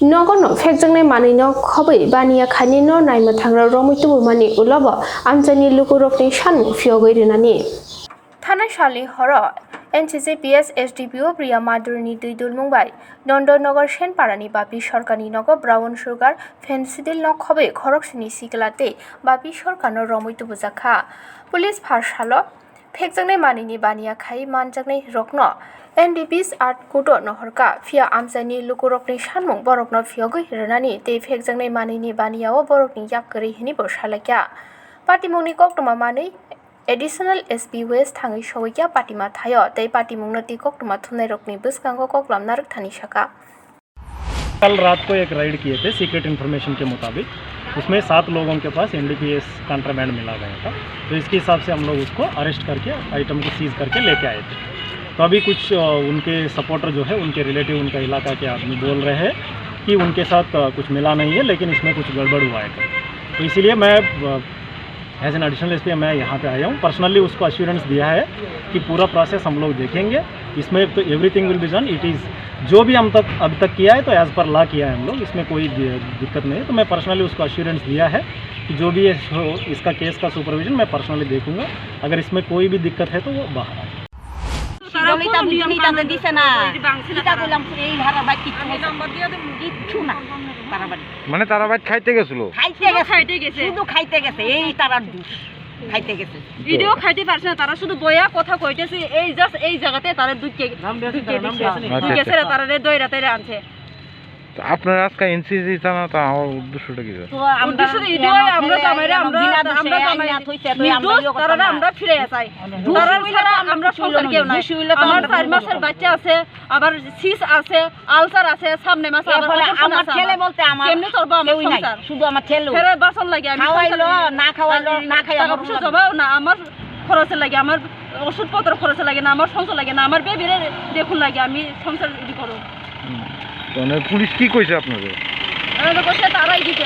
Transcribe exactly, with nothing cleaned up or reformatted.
Nogo no phekjaknai manwi no khobwi baniya khainwi no naimwthangrok romwi tubumani ulo bo amchaini lukurokni sanmung phiyogwi rwnani. Thanai salni horo N C C P S S D P O Priya Madhurini twi dulmung bai Nondonogor Senparani Bapi Sorkarni nogo brown sugar phensidyl no khobwi khoroksini sikla tei Bapi Sorkarno romwi tubujakha. Police pharsalo phekjaknai manwini baniya khai manjaknai rokno N D P S Act kudo nohorkha, phiya amchaini lukurokni sanmung borokno phiyogwi rwnani tei phekjaknai manwini baniyao borokni yak kwrwi hwnwibo salaikha. Patimungni koktwma manwi Additional S P West thangwi sogwikha patima thaio tei patimungno twi koktwma thumnairokni bwskango koklam narwk thani sakha. कल रात को एक रेड किए थे secret information के मुताबिक। उसमें सात लोगों के पास एनडीपीएस कॉन्ट्राबैंड मिला गया था, तो इसके हिसाब से हम लोग उसको अरेस्ट करके आइटम को सीज करके लेके आए थे। तो अभी कुछ अ, उनके सपोर्टर जो है, उनके रिलेटिव, उनका इलाका के आदमी बोल रहे हैं कि उनके साथ अ, कुछ मिला नहीं है, लेकिन इसमें कुछ गड़बड़ हुआ है। तो इसीलिए मैं अ, एज एन एडिशनल एसपी मैं यहाँ पे आया हूँ, पर्सनली उसको अश्योरेंस दिया है कि पूरा प्रोसेस हम लोग देखेंगे, इसमें तो everything will be done, it is, जो भी हम तक, अब तक किया है तो एज पर लॉ किया है हम लोग, इसमें कोई दि-, दिक्कत नहीं है। तो मैं पर्सनली उसको अश्योरेंस दिया है कि जो भी ये हो, इसका केस का सुपरविजन मैं पर्सनली देखूंगा, अगर इसमें कोई भी दिक्कत है तो वो बाहर आए। তারা কোনো নিয়ম কানুন দিছে না। এটা বললাম, এই ধারাবাহিক কিচ্ছু হয়েছে না। কিচ্ছু না। তারা বাড়ি। মানে তারা বাড়ি খাইতে গেছিল? খাইতে গেছে। খাইতে গেছে। শুধু খাইতে গেছে। এই তারার দোষ। খাইতে গেছে। ভিডিও খাইতে পারছে না, তারা শুধু বয়া কথা কইতেছে, এই জাস্ট এই জায়গাতে তারা দুই কে-, দুই কেজি। আচ্ছা, আচ্ছা। দুই কেজি তারা রে দই রাতে আনছে। তো আপনার আজকে এনসিসি থানা তো আমার উদ্দেশ্যটা কি, স্যার? তো আমরা উদ্দেশ্য তো এটাই, আমরা জামাইরে আমরা, বিনা দোষে আমরা জামাই আইনা থইছে, তো আমরা নির্দোষ, ইয়ে করতাম তারা না। আমরা ফিরে যাই। দোষ তারা হইলে ছাড়া তো আমরা আমরা কিছু সংসার হইলো কেউ না। দোষ হইলে তো আমার আমরা চার মাসের বাচ্চা আছে, আবার সিস আছে, আলসার আছে, সামনে মাসে আবার এরপরে অপারেশন আমার আছে ছেলে আমার। বলতে আমার কেমনে চলবো আমার কেউই নাই, সংসার? শুধু আমার ছেলে। ফেরত বাসন লাগে, আমি খাওয়াইলো, সংসার না খাওয়াইলো, আমি না খাই টাকা আমার পয়সা জমাও না, আমার খরচে লাগে, আমার ওষুধপত্র খরচে লাগে না, আমার সংসার লাগে না, আমার বেবিরে দেখুন লাগে, আমি সংসার রেডি করো। হুম। মানে পুলিশ কি কইছে আপনাদের? আমাদের কইছে তারাই দিতে।